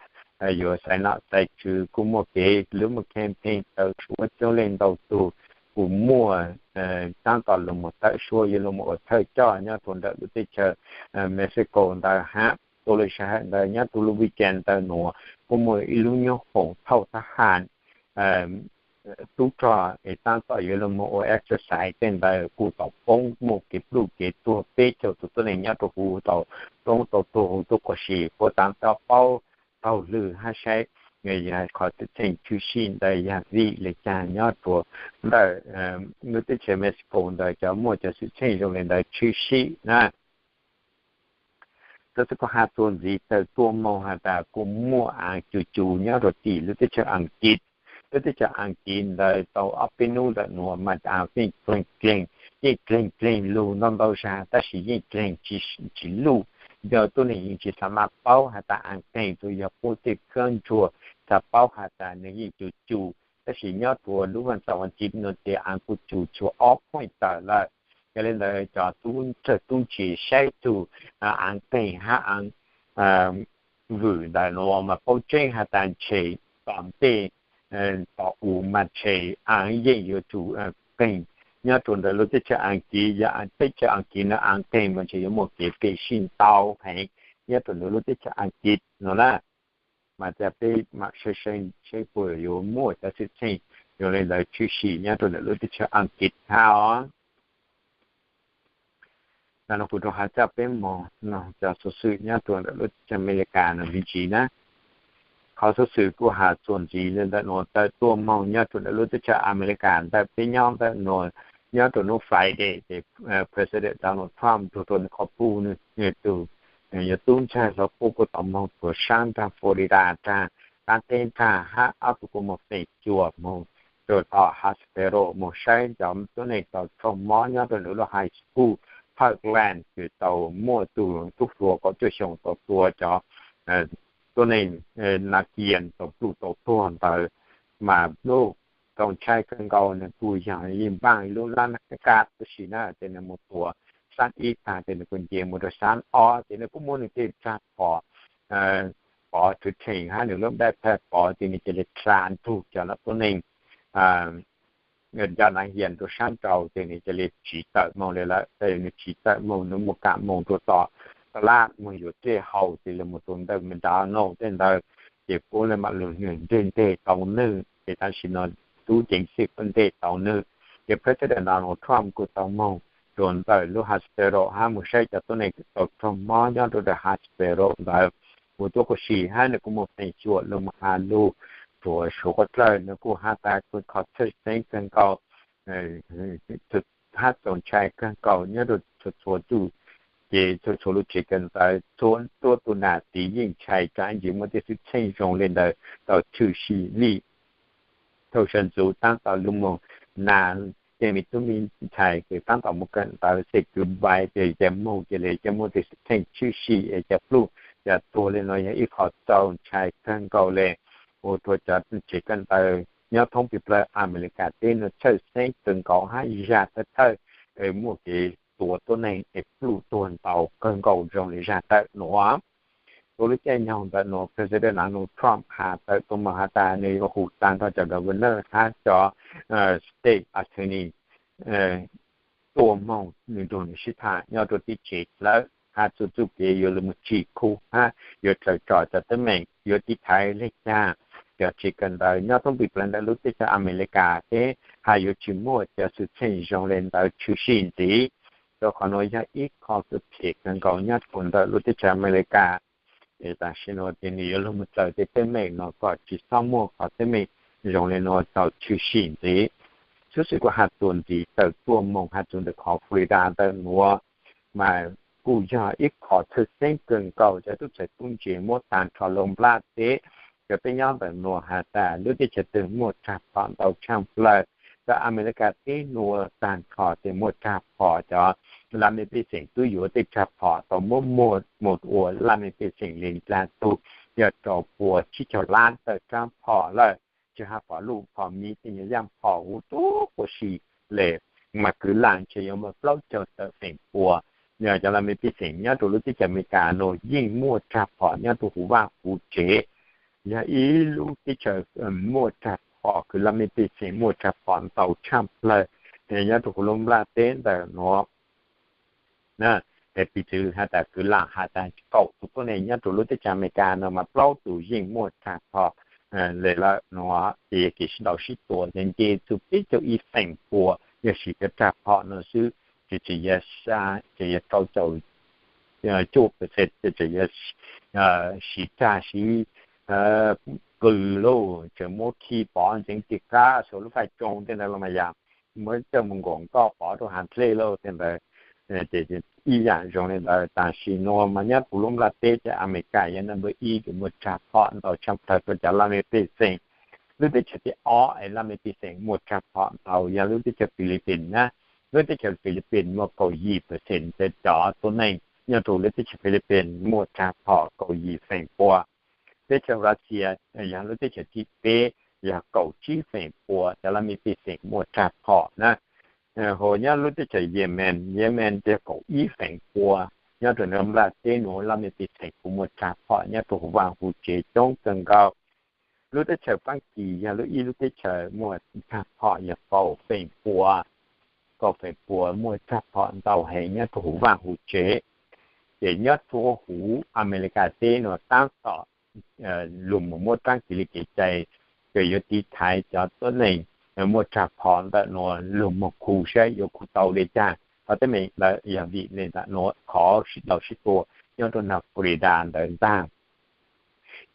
yuav xaiv nom xaiv tswv kuj muaj kev lub muaj campaign tawm suav coob leej ntau tug kuj muaj taab tom lug moog tawm suab yuav lug moog ua thawj coj nyob rau ntawm lub teb chaws Mexico ntawd hab. Tua lub sij hawm ntawd nyob rau lub weekend ntawd nuav kuj muaj ib lub nyoob hoom thauj thab ham tub rog es taab tom yuav lug moog ua exercise tej ntawd kuj tau poob muaj kev pluj kev tuag peb caug tug tuab neeg nyob rau huv tau poob tau tuag huv tuab quas si. Puab taab tom paub taug lw hab saib yog qhov xwm txheej tshwm sim ntawd yog vim li caag nyob rau ntawm lub teb chaws Mexico ntawd cov muaj cov xwm txheej zoo li ntawd tshwm sim na. Tub xwb kuv has txuas ntxiv tawm tuaj moog has tas kuj muaj aav cu cu nyob rau tim lub teb chaws Askiv. Lub teb chaws Askiv ntawd tau ob peb nub ntawm nuav mas aav yeej pleg pleg, yeej pleg pleg lug ntau ntau zag tab sis yeej pleg tsis luj. Yog tuab neeg yeej tsis xav maj paub has tas aav pleg, tsuas yog puab tej khaub ncuag xav paub has tas nwg yeej cu cu. Tab sis nyob rua lub vaaj xaum Askiv nuav ces aav kuj cu txhua ob phaev tawm lawm. Yog li ntawd cov tub tsawg tub ntse saib tug aav pleg hab aav vwm ntawm nuav mas paub tseeb has tas ntshe tom ntej tom u mas ntshe aav yeej yuav tsum pleg. Nyob rua ntawm lub teb chaws Askiv, yog teb chaws Askiv nuav aav pleg mas ntshe yuav muaj kev pem sij ntau heev nyob rua ntawm lub teb chaws Askiv nuav na. Mas tas peb mam saib saib puas yuav muaj cov xwm txheej zoo li ntawd tshwm sim nyob rua ntawm lub teb chaws Askiv hab os. Ntawm no kuv rov has txog peb moog cov xuv xwm nyob rua ntawm lub teb chaws Amelikas no me ntsis na. Qhov xuv xwm kuv has txuas ntxiv le ntawm nuav tawm tuaj moog nyob rua ntawm lub teb chaws Amelikas ntawm peb nyob ntawm nuav, nyob rua hnub Friday ces President Donald Trump tug rua nwg qhov puj nwg tug yuav tub ntxawg hlob puj kuj tau moog rua saab nraag Florida nraag qaab teb nraag hab ob tug kuj moog feem xyuam moog rua tom hospital moog saib cov tuab neeg tau raug mob nyob rua nwg lub high school Parkland kws tau muaj tug tub hluas kaum cuaj xyoos tau tua cov tuab neeg Nakian tau pluj tau tuag ntawd. Mas lub txaus ntshai kawg nkaus nwg kuj yog yeej npaaj ib lub lab kab tab sis na ces nwg moog tua saab ib taag ces nwg kuj nce moog rua saab ob ces nwg kuj muab nwg tej rag phom pov rwv rhees hab nwg lub backpack pov ces nwg ca le dlha ntug cov tuab neeg cov Nakian rua saab rau ces nwg ca le tsiv tawm moog le lawm. Nwg tsiv tawm moog nwg moog kam moog rua tom lab moog yuav dlej haus ces le moog rua ntawm McDonald tej ntawd ces puab le mam lug nwg nteg nteg tau nwg ces tam sim no tub ceev xwm puab nteg tau nwg. Ces President Donald Trump kuj tau moog rua ntawm lub hospital hab moog saib cov tuab neeg tau raug mob nyob rua ntawm hospital ntawd ua tuab quas si hab nwg kuj muaj feem xyuam lug moog has lug rua suav qhov dlawg. Nwg kuj has tas kuj qhov txhawj xeeb kawg nkaus hab txaus ntshai kawg nkaus nyob rua txhua txhua tug ces txhua txhua lub tsev kawm ntawv, txhua tuab tug nam txiv yeej ntshai tsam ntsis muaj tej xwm txheej zoo le ntawd tau tshwm sim vim thaum sawv ntxuv taab tom lug moog nas tej me tub me ntxhais kws taab tom moog kawm ntawv xeem kws npai ces ca moog ca le ca muaj tej xwm txheej tshwm sim es ca pluj ca tuag le no yog ib qho txaus ntshai kawg nkaus le. Ua rua cov tsev kawm ntawv nyob thoob pes plawg Amelikas teb nuav txhawj xeeb kawg nkaus hab zag thawj thawj muaj kev tua tuab neeg es pluj tuag ntau kawg nkaus zoo le zag tawm nuav. Rua lub caij nyoog ntawm nuav President Donald Trump has tawm tuaj moog has tas nwg yuav hu taag nrho cov governor hab cov state attorney tuaj moog nwg nrug nwg sib tham nyob rua teb tsev lawm hab txuj txuj kev yuav lug moog tsim khub hab yuav raws tsom cov teeb meem yuav tiv thaiv le caag cov tsev kawm ntawv nyob thoob pes plawg ntawm lub teb chaws Amelikas teb hab yuav tsi muaj cov xwm txheej zoo le ntawd tshwm sim ntxiv. Rua qhov nuav yog ib qho kws phem kawg nkaus nyob rua ntawm lub teb chaws Amelikas. Tam sim no ces nws yuav luag mus txawm tej teeb meem no kom tsis txhob muaj qhov teeb meem zoo li no tau tshwm sim ntxiv. Xub xwm kuj has txuas ntxiv tawm tuaj mus has txug ntawm qhov Florida ntawm nuav mas kuj yog ib qho txhawj xeeb kawg nkaus cov tub txawg tub ntse muab tag nrho lub nplaj teb. Cov peb nyob ntawm nuav has tas lub teb chaws twg muaj rag phom ntau tshaj plawg, cov Amelikas teb nuav tag nrho ces muaj rag phom. Cov laj mej pej xeem tub yuav tej rag phom tau muab muag mus ua laj mej pej xeem li nplaj tug yog rau pua tsib caug lab tawm rab phom lawm, tsis has phom luj phom miv tej nyuag yaaj phom huv tub quas si le, mas kwv lam ntshe yuav muaj plaub caug tawm feem pua. Yog cov laj mej pej xeem nyob rau lub teb chaws Amelikas nuav yeej muaj rag phom nyob rau huv vaj huv tsev. Yog ib lub teb chaws muaj rag phom, kwv laj mej pej xeem muaj rag phom ntau tshaj plawg nyob rau huv lub nplaj teb ntawm nuav. Piv txwv has tas kwv lam has tas kaum tus tuab neeg nyob rau lub teb chaws Amelikas no mas plaub tus yeej muaj rag phom le lawm nuav. Ces yog kev sib ntaus sib tua ces nce txug peb caug ib feem pua yog siv cov rag phom no xwb, ces tseem yog rau caum cuaj percent ces tseem yog siv rag siv qws lauj, tseem muab khi pov ntxeev ti qab xuas lub faj tsoo tej ntawd los mas yog muab coj mus nkaum nkoj pov rau hav dlej lauj tej ntawd. Ces ib yam zoo li ntawd tam sim nuav mas nyob rau lub nplaj teb ces Amelikas yog naj npawb ib kws muaj rag phom ntau tshaj plawg rau cov laj mej pej xeem. Lub teb chaws thib ob es laj mej pej xeem muaj rag phom ntau yog lub teb chaws Philippines na. Lub teb chaws Philippines muaj kaum yim percent cov tuab neeg nyob rau lub teb chaws Philippines muaj rag phom kaum yim feem pua. Teb chaws Russia yog lub teb chaws thib peb yog kaum tsib feem pua cov laj mej pej xeem muaj rag phom na. Ho nyob lub teb chaws Yemen, Yemen yog kaum ib feem pua nyob rau nplaj teb nuav laj mej pej xeem kuj muaj rag phom nyob rau huv vaj huv tsev coob kawg nkaus. Lub teb chaws Faab Kis yog lub ib lub teb chaws muaj rag phom yog kaum feem pua, kaum feem pua muaj rag phom ntau heev nyob rau huv vaj huv tsev. Ces nyob rau huv Amelikas teb nuav tab tom lug mus muab raab kev li kev cai kws yuav tiv thaiv cov tuab neeg muaj rag phom ntawm nuav lug moog khu saib yuav khu tau li cas. Qhov teeb meem ntawd yog vim li ntawm nuav qhov sib ntaus sib tua nyob rau nram Florida ntawd ntag.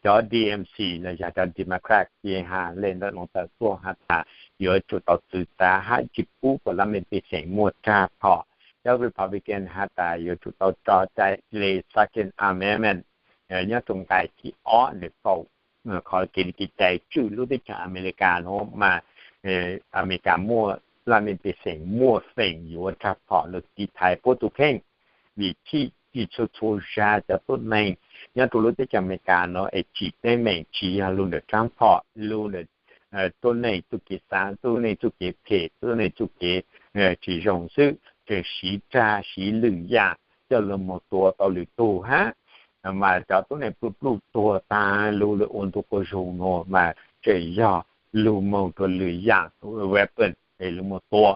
Cov DNC los yog cov Democrat ces has le ntawm nuav tawm tuaj has tas yuav tsum tau txwv txav hab tsis pub kom laj mej pej xeem muaj rag phom. Cov Republican has tas yuav tsum tau tso cai le Second Amendment nyob rau nqai thib ob nws kaum qhov kev li kev cai tswj lub teb chaws Amelikas nuav mas Amelikas muaj laj mej pej xeem muaj feem yuav rag phom lug tiv thaiv puab tug kheej. Vim txhij txhua txhua zag cov tuab neeg nyob rau lub teb chaws Amelikas nuav es tsim teeb meem tsis yog lug ntawm raab phom, lug ntawm tuab neeg txuj kev xaav, tuab neeg txuj kev phem, tuab neeg txuj kev tsis zoo xwb, tseem siv rag siv lwm yam coj lug moog tua tau lwm tug hab. Mas cov tuab neeg pluj pluj tuag taag lug lawm ua ntu quas zug nuav mas tseem yog lug moog rua lwm yam weapon es lug moog tua.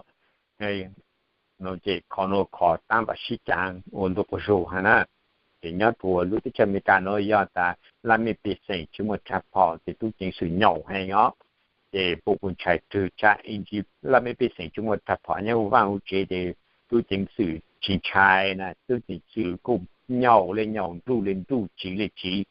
Ces qhov nuav qhov taab tom sib caav ua ntu quas zug hab na. Ces nyob rua lub teb chaws Amelikas nuav yog tas laj mej pej xeem tsis muaj rag phom ces tub ceev xwm nyaum heev os. Ces puab kuj ntshai rwg tsa ib ntsis laj mej pej xeem tsis muaj rag phom nyob huv vaaj huv tsev ces tub ceev xwm tsis ntshai na, tub ceev xwm kuj nyaum le nyaum, nruj le nruj, tsiv le tsiv,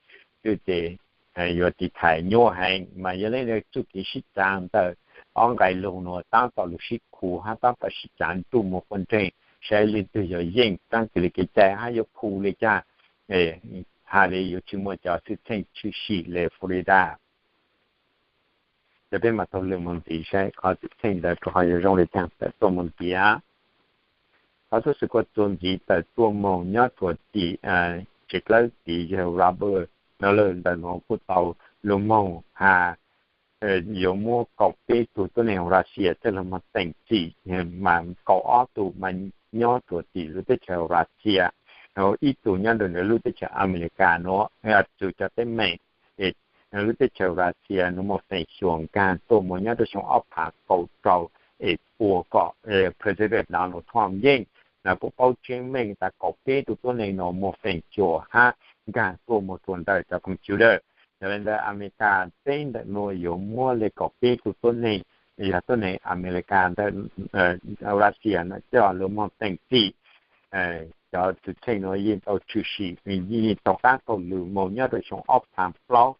twb ces yuav tiv thaiv nyuaj heev. Mas yog le txuj kev sib caav ntawm ob nqai lug nuav taab tom lug sib khu hab taab tom sib caav nruj moog quas nreeg saib leej twg yuav yeej taab kws li kev cai hab yuav khu le caag. Has le yuav tsis muaj cov xwm txheej tshwm sim le Florida. Ces peb mam taug lw moog ntxiv saib qhov xwm txheej ntawd rua qhov yuav zoo le caag tawm tuaj moog ntxiv. Qhov xub xwm kuj txuas ntxiv tawm tuaj moog nyob rua tim tsev dlawb tid yog Robert Mueller ntawm nuav kuj tau lug moog has yuav muab kaum peb tug tuab neeg Russia coj lug moog teem txim, mas kaum ob tug mas nyob rua tim lub teb chaws Russia, ib tug nyob rua ntawm lub teb chaws Amelikas nuav. Txug cov teeb meem es lub teb chaws Russia nuav muaj feem xyuam nkaag tuaj moog nyob rua xyoo ob phav kaum rau es ua kom President Donald Trump yeej, puab paub tseeb meej tas kaum peb tug tuab neeg nuav muaj feem xyuam hab nkaag tuaj moog rua ntawm cov computer. Yog le ntawd Amelikas teb ntawm nuav yuav muab le kaum peb tug tuab neeg, yog tuab neeg Amelikas ntawm Russia nuav coj lug moog teem txim. cov tus txheej no yeej tau tshwm sim, yeej tau qab tau lwm mus nyob rau xyoo ob phav plaub,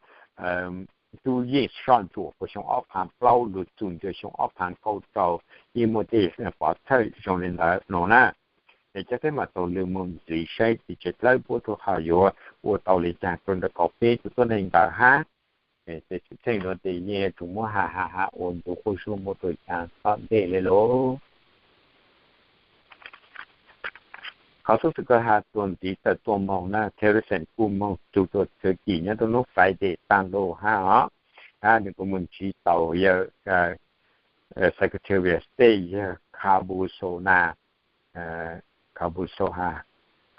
tub yeej soj ntsuam puas xyoo ob phav plaub lug txug ntawm xyoo ob phav kaum rau, yeej muaj tej pov thawj zoo li ntawd no na. Es cov peb mam tau lwm mus ntxiv saib tim tsev dlawb puab rau qhov yuav ua tau li cas rau ntawm kaum peb tus tuab neeg ntawd hab. Ces txheej no ces yeej yuav tsum muab has has has ua ntu quas zug mus rau cas tom ntej li lauj. Qhov xub xwm kws has tuaj ntxiv tawm tuaj moog na, Tillerson kuj moog txug rau Turkey nyob rau hnub Friday taag lug hab os. Hab nwg kuj mus ntsib tau yawg Secretary of State yawg Kabusona, Kabusona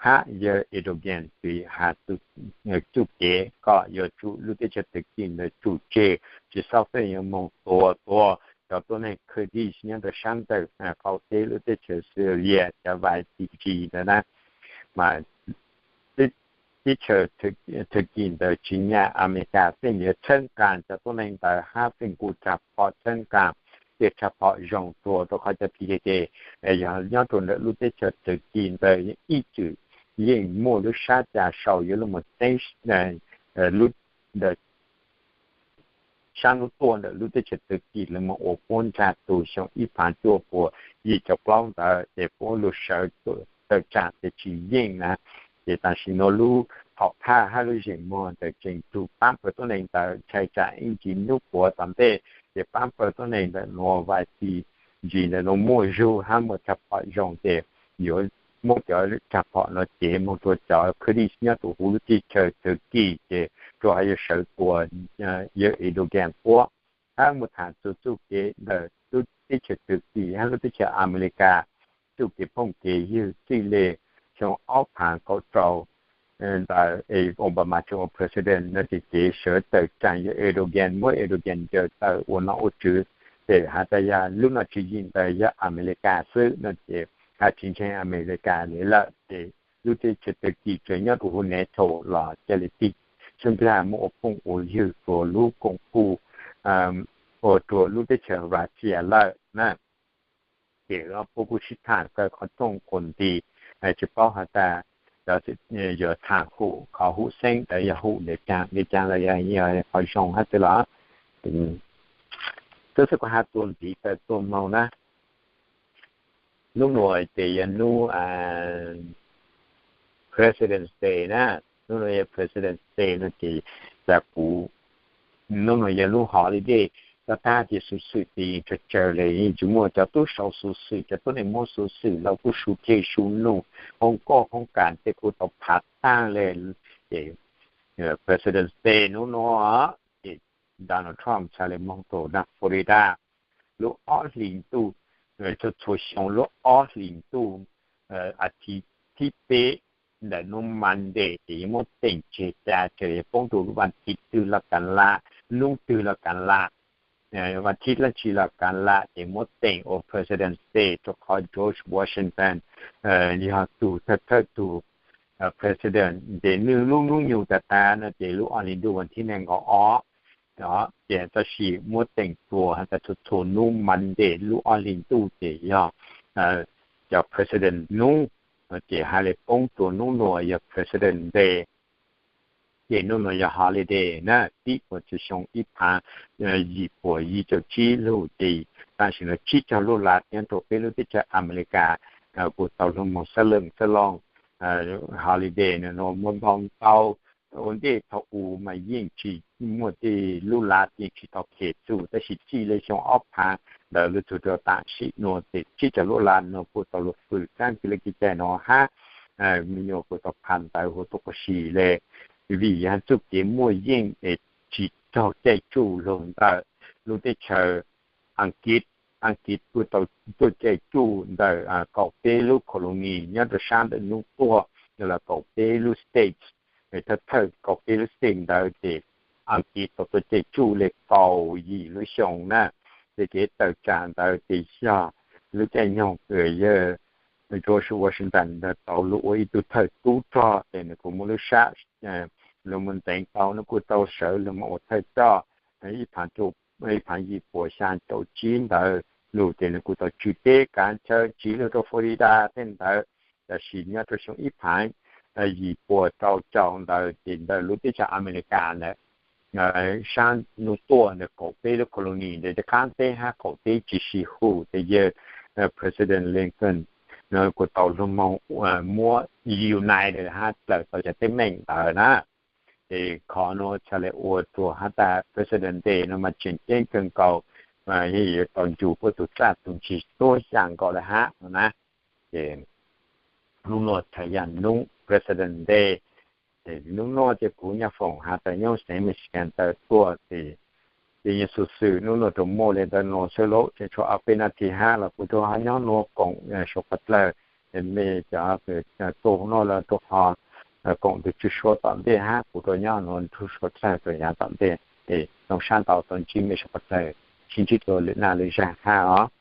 hab yawg Erdogan txug has txuj kev kom yuav tsum lub teb chaws Turkey ntawd tsum tseg, tsi xob pheej yuav moog tua tua cov tuab neeg Kurdish nyob rau saab ntawm qaum teb lub teb chaws Syria cov vais ti ntawd na. Mas teb chaws Turkey ntawd tsi nyam Amelikas, pheej yuav txhawb nqaa cov tuab neeg ntawd hab pheej kuj tshaj phom txhawb nqaa, tej tshaj phom zoo dua rau qhov cov P K K yog nyob rau ntawm lub teb chaws Turkey ntawd ib txwm yeej muaj lub sab ca sau yuav lug mus teeb lub ntawm sab hnub tuaj ntawm lub teb chaws Turkey lug mus ua puab nrag tug xyoo ib phav cuaj puas yim caum plaub ntawd ces puab lug sawv tawm tsaam ces tsi yeej na. Ces tam sim nuav lub hom phaj hab lub zeem muag ntawd tseem tug paab pawg tuab neeg ntawd ntshai tsam ib ntsis nub puav tom ntej ces paab pawg tuab neeg ntawm nuav vais ti ntsis ntawm nuav muaj zug hab muaj tshaj phom zoo ces yuav muab cov tshaj phom nuav cev moog rua cov Kurdish nyob rua huv lub teb chaws Turkey ces rua hab yuav sawv tua yawg Erdogan puab. Hab mus thaam txug txuj kev ntawm lub teb chaws Turkey hab lub teb chaws Amelikas txuj kev phooj kev ywg txij le xyoo ob phav kaum rau ntawd es Obama tseem ua president no ces cev sawv tawm tsaam yawg Erdogan, muab Erdogan ncaws tawm ua nom ua tswv. Ces has tas yog lub no tswv yim ntawd yog Amelikas xwb no ces has tsi ntseeg Amelikas li lawm ces lub teb chaws Turkey tseem nyob rua huv NATO los ca le tig xyoob dlag muab ua phooj ua ywg rua lub koom kuj ua rua lub teb chaws Russia lawm na. Ces puab kuj sib thaam kawg qhov rooj quas nti, tsi paub has tas yuav thaam hum qhov hum xeeb ntawd yog hum li caag li caag los yog qhov zoo hab twg los. Tub xwb kuv has tuaj ntxiv tawm tuaj moog na, nub nuav ces yog nub President's Day na, nub nuav yog President's Day no ces cas kuv, nub nuav yog lub holiday, tag tag ces xuv xwm ces yeej tsawg tsawg le, yeej tsi muaj cov tub sau xuv xwm, cov tuab neeg muab xuv xwm los kuj su ceg su num, hoob koj hoob kas tej kuj tau phav taag le. Ces President's Day nub nuav ces Donald Trump txhad le moog rua nraag Florida lub ob hlis ntuj, txhua txhua xyoo lub ob hlis ntuj, as thiv thib peb ntawm nub Monday ces yuav muab teem tseg, ca tseem yuav poob rua lub vas thiv twg los kav lam, nub twg los kav lam, vas thiv dlaab tsi los kav lam ces muab teem ua President's Day rua qhov George Washington yog tug thawj thawj tug president ces nwg lub hnub nyoog tag tag no ces lub ob hlis ntuj vas thiv neeg nkaum ob. Ces tab sis muab teem rua has tas txhua txhua nub Monday lub ob hlis ntuj ces yog cov president nub, ces has le poob rua nub nuav yog President's Day. Ces nub nuav yog holiday na, tib puas txug xyoo ib phav yim puas yim caum tsib lug ces tam sim nuav tsib caug lub laj nyob rua peb lub teb chaws Amelikas kuj tau lug moog xab leej xab loo holiday no muaj ntau ntau. Ua ntej thaum u mas yeej tsi muaj tej lub laj yeej tsi tau phem txug, tab sis txij le xyoo ob phav ntawd lug txug rua tam sim nuav ces tsib caug lub laj no kuj tau lug fwm tsaab kws le kev cai no hab me nyuam kuj tau pham ntawv huv tuaj quas si le. Vim yog txuj kev muaj yeej es tsi raug caij tsuj lug ntawm lub teb chaws Askiv. Askiv kuj tau tuaj caij tsuj ntawm kaum peb lub colony nyob rua sab ntawm nub tuaj, los kaum peb lub states, thawj thawj kaum peb lub states ntawd ces Askiv tau tuaj caij tsuj le kaum yim lub xyoo na. Ces kev tawm tsaam ntawd ces yog lub caij nyoog kws yawg George Washington ntawd tau lug ua ib tug thawj tub rog ces nws kuj muaj lub sab lug mus nteev tau, nws kuj tau sawv lug mus ua thawj coj ib phav, ib phav yim puas xya caum tsib ntawd lug ces nws kuj tau tswm teb kav chaw tsiv lug rua Florida tej ntawd. Tab sis nyob rau xyoo ib phav yim pua rau caum ntawd ces ntawm lub teb chaws Amelikas ntawd sab hnub tuaj ntawd kaum peb lub colony ntawd, qab teb hab qaum teb tsis sib hu, ces yawg President Lincoln kuj tau lug moog muab unite hab dlaws tau cov teeb meem ntawd na. Ces qhov nuav txhad le ua rua hab tas President Day no mas tseem ceeb kawg nkaus, yeej yuav tau ncu puab tug tsaj tug ntsis tuab xyaa nkaus le hab no na. Ces nub nuav txhad yog nub President Day. Ces nub nuav ces kuv nyaj foom has tas nyob xeev Michigan tawm tuaj ces, ces yeej xub xwm nub nuav rua muaj le ntawm nuav xwb lauj, tseem tshuav ob peb nas this hab los kuv rua ho nyob nuav koom suav qhov dlawg. Mej cov kws tuaj nuav los rua ho koom tug tswj suab tom ntej hab kuv rua nyob nuav nrug suav dlawg rua yav tom ntej. Es zoo sab ntau tau ntsib mej suav qhov dlawg, sib ntsib dlua lwm naj lwm zaag hab os.